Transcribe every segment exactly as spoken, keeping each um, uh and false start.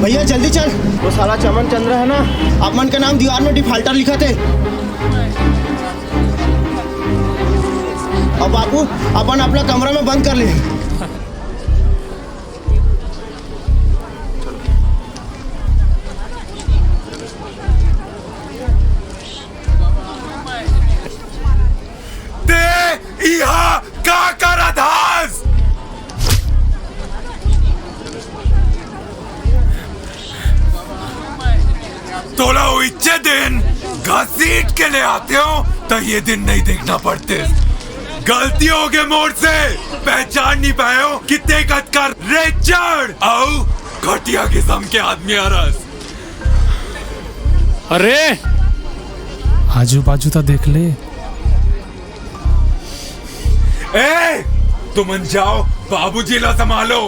भैया, जल्दी चल। वो साला चमन चंद्र है ना, अपन के नाम दीवार में डिफाल्टर लिखत हे। अब बाबू, अपन अपना कमरा में बंद कर ले। ते इहा का करत हस? तोला उइच्चे दिन घसीट के ले आते हो, तो ये दिन नहीं देखना पड़ते। गलती हो गई मोर से, पहचान नहीं पाए हो कितने कतकर रेचड़ आऊ घटिया किस्म के आदमी हरस। अरे, आजू बाजू तो देख ले। ए, तुमन जाओ, बाबूजी ला संभालो।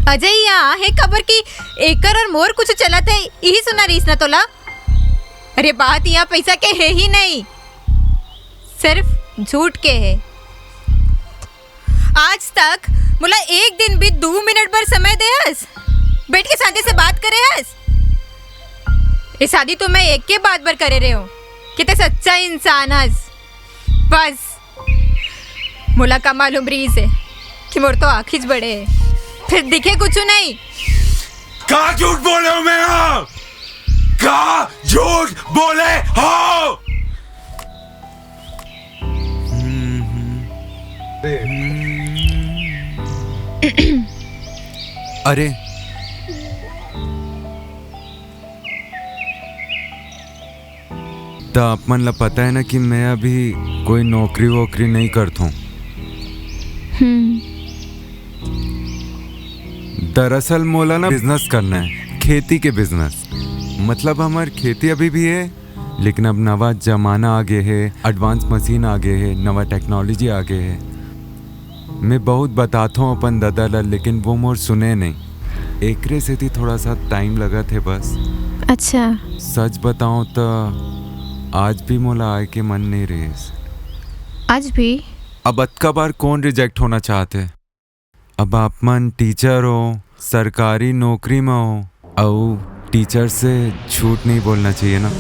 अजय, यहाँ हे काबर कि एकर और मोर कुछ चलत हे, यही सुना रहीस ना तोला। अरे, बात यहाँ पैसा के हे ही नहीं, सिर्फ झूठ के हे। आज तक मोला एक दिन भी दू मिनट भर समय दे हस, बैठ के शांति से बात करे हस। ये शादी तो मैं एक के बात बर करे रहे हूँ कि ते सच्चा इंसान हस। बस मोला का मालूम रहीस हे कि मोर तो आँखीच बड़े हे, फिर दिखे कुछ नहीं। का झूठ बोले हो मैं? हाँ, का झूठ बोले हो? अरे, त आप मन ला पता है ना कि मैं अभी कोई नौकरी वोकरी नहीं करत हूँ। हम्म। दरअसल मोला ना बिजनेस करना है, खेती के बिजनेस। मतलब हमार खेती अभी भी है, लेकिन अब नवा जमाना आ गए है, एडवांस मशीन आ गए है, नवा टेक्नोलॉजी आ गए है। मैं बहुत बताथों अपन दादा ला, लेकिन वो मोर सुने नहीं। एकरे सेती थोड़ा सा टाइम लगत हे बस। अच्छा। सच बताऊं त आज भी मोला आए के मन नहीं रहीस। आज भी? अब अतका बार कौन रिजेक्ट होना चाहते? अब आप मन टीचर हो, सरकारी नौकरी में हो, अउ टीचर से झूठ नहीं बोलना चाहिए ना।